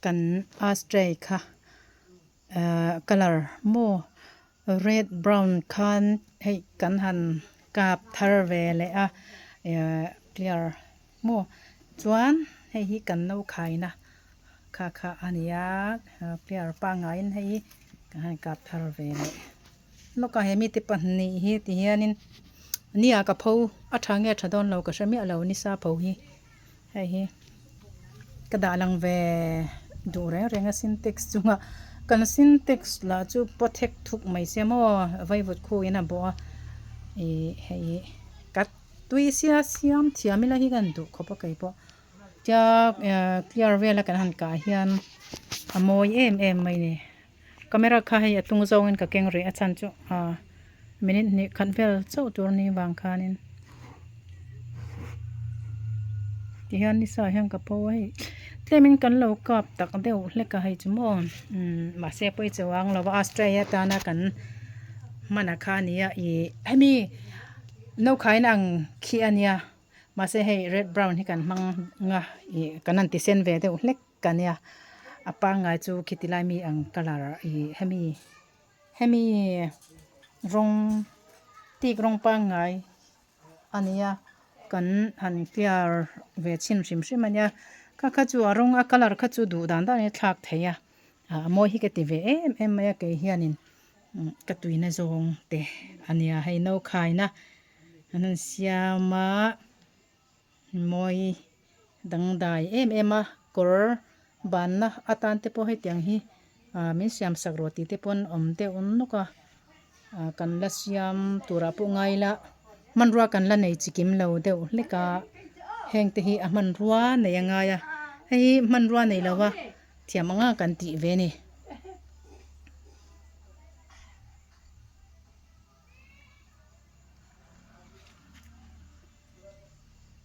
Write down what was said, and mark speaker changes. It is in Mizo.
Speaker 1: Kan astray kha ahh colour maw red brown khan hei kan han kap thar ve leh a ehh clear maw chuan hei hi kan no khaina kha kha a ni a clear pangaiin hei hi kan han kap thar ve leh lawk a he mite pahnih hi ti hianin nia ka pho a tha nge tha dawn lo ka hre miah lo nisa pho hi hei hi ka dah lang ve duh reng reng a sintex chunga kan sintex lah chu pawthek thuk mai sia maw vaivut khu in a bawh a ih hei hi ka tui sia siam thiam ila hi ka han duh khawp a keipawh tia clear vel a kan han kah hian a mawi em em mai a ni. Camera kha hei a tung zawngin ka keng rih a chhan chu ah minute hnih khat vel chauh tur ni vang khanin tihian nisa ah hian ka pho a hei tlemin kan lo kap tak deuh hlek a hei chu maw umm mahse pawi chu ang lo va Australia tana kan hman a kha a nia ih hemi no khain ang khi a nia mahse hei red brown hi kan hmang a ih kan han ti sen ve deuh hlek. Ka nia a pangngai chu khiti lai mi ang colour ih hemi hemi rawng tik rawng pangngai a nia kan han clear ve chhin hrim hrim a nia kha kha chu a rawng a colour kha chu duh dan dan in a thlak thei a ah a mawi hi ka ti ve em em mai a kei hianin ka tuina zawng te a nia hei no khaina an han siam a. Mawi dangdai em em a kawr banna atan te pawh hetiang hi ah min siam sak rawh tih te pawn awm deuh nawk a ah kan la siam turah pawh ngai ila hmanrua kan la nei chikim lo deuh hlek a heng te hi a hmanrua nei a ngai a hei hi hmanrua nei lo a thiam anga kan tih ve a ni.